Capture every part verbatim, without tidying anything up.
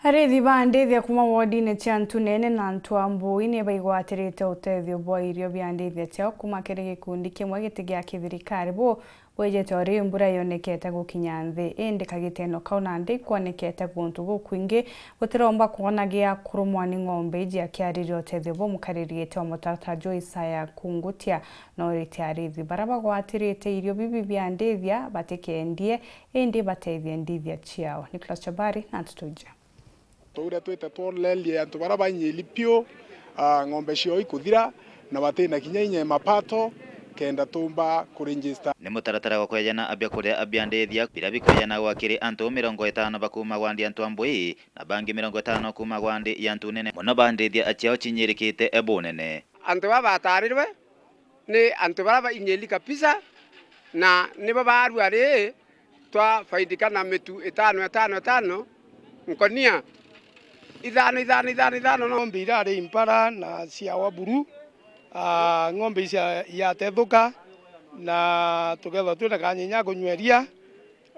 Arithi ba ndithia kuuma wodine cia Ntunene na Ntwambui ni baigwatirite utethio bwa irio bia ndithia ciao kuuma kiri gikundi kimwe giti gia kithirikari. Bu bwijite o riu mbura yonekete gukinya nthi, indi kagiteno kau nandi ikwonekete guntu gukwingi gutiromba kwona gia kurumwa ni ng'ombe iji. Akiariria utethio buu, mukariri giti wa mutaratara juu Isaya Kungutia norite arithi bara bagwatirite irio bibi bia ndithia batikendie, indi batethie ndithia ciao. Nicholas Chabari na nteto iji. Twauria twite twolerie antu bara bainyiri piu, ah, ng'ombe ciao ikuthira na batina kinya inya mapato kenda tumba kuregister. Ni mutaratara gwa kwejana biakuria bia ndithia bira bikwejanagwa kiri antu mirongo itano ba kuuma gwa ndi ya Ntwambui na bangi mirongo itano kuuma gwa ndi ya Ntunene, mono ba ndithia ciao cinyirikite bunene. Antu baba batarirwe ni antu bara bainyiri kabisa, na nibo baarua ri twafaidika na mitu itano, itano, itano, nkonia ithano, ithano, ithano, ithano, no. Ng'ombe irari impara na ciawa buru, ah, ng'ombe icia yatethuka, na tukethwa twina kanya inya kunywa iria,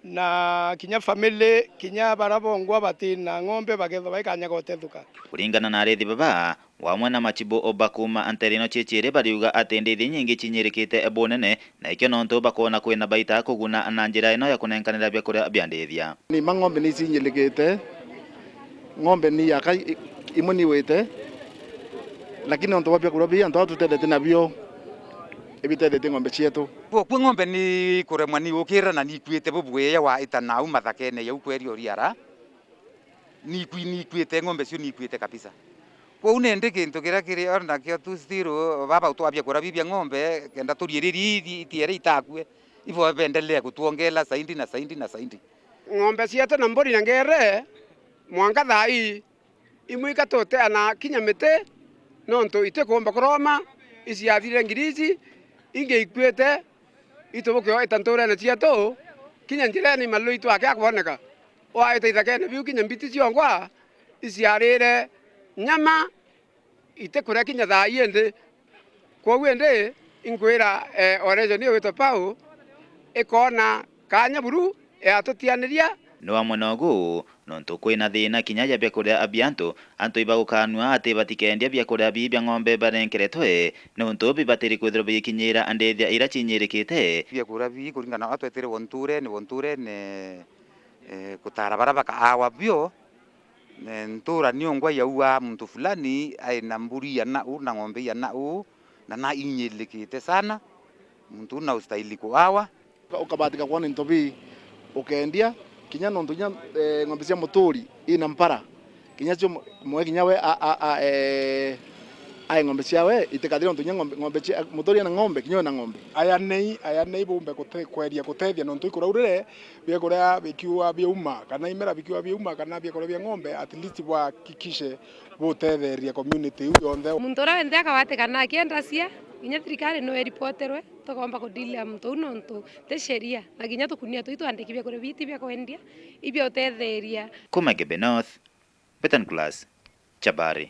na kinya family, kinya bara bongwa batina ng'ombe bakethwa baikanya gotethuka. Kuringana na arithi baba, wamwe na machibu ba kuuma ntere ino ciiciiri bariuga ati ndithia inyingi cinyirikite bunene, na ikio nontu bakwona kwina baita kuguna na njira ino ya kunenkanira biakuria bia ndithia. Ni ma ng'ombe ni cinyirikite, ng'ombe ni yaka i-, imwe ni wite, lakini nontu bwa biakuria bii antu aa tutethetie nabio, ibitethetie ng'ombe cietu. Kwi ng'ombe ni kuremwa ni ukira na ni ikuite bubwea wa ita nau mathakene jau kweria uriara. Nikwi-, nikuite ng'ombe cio, nikuite kabisa. Kwou nindi kintu kiria kiri o nakio tu still, baba twabia kurabibia ng'ombe, kenda turie riri ithi-, itiere itakue, ibo bendelee kutwongela saindi na saindi na saindi. Ng'ombe cietu na mburi na ngere, mwanka thaa ii, imwe ikatuteana kinya miti, nontu itikumba kuroma, iciathirire ngirisi, ingi ikuite, itubukio ita nturene cietu, kinya njirene imalulu itu ake akwoneka. Waite ithakene biu kinya mbiti ciongwa iciarire nyama, itikuria kinya thaa ii indi. Kwou indi, inkwira, eh, operation iyo witwa Pau, ikoona kanya buru yatutianiria. No amwe nogu, nontu kwina thiina kinya ja biakuria bia antu, antu ibagukanua ati batikendie biakuria bii bia ng'ombe barenkeretwe, nontu bibatiri kwithirwa bigikinyira ndithia iria cinyirikite. Biakuria bii kuringana na uria twetire wonture, ni wonture ni, eh, kutara bara bakaawa bio, eh, ntura niongwa yaua muntu fulani aina mburi ya nau na ng'ombe ya nau, na na inyilikite sana, muntu uu na ustahili kuawa. Ukabatika kwona into bii, ukendia, kinya nontu kinya, eh, ng'ombe cia muturi ina mpara, kinya cio mwe kinya we a, a, a, eh, ae ng'ombe ciawe itikathire nontu kinya ng'ombe, ng'ombe cia, muturi ena ng'ombe, kinya we na ng'ombe. Ayanei, ayanei bumbe kute-, kweria kutethia nontu ikuraurire, biakuria bikiua biauma, kana imera bikiua biauma, kana biakuria bia ng'ombe, at least bwakikishe butetheria community iu yonthe. Muntu uria wenthe akawatikana akiendacia, kinya thirikari no iripoterwe. Tukomba kudilia muntu uu nontu ti sheria, na kinya tukunia tuu twandiki biakuria bii ti bia kwendia, i bia utetheria. Kuma Gebe North, Betan Class, Chabari.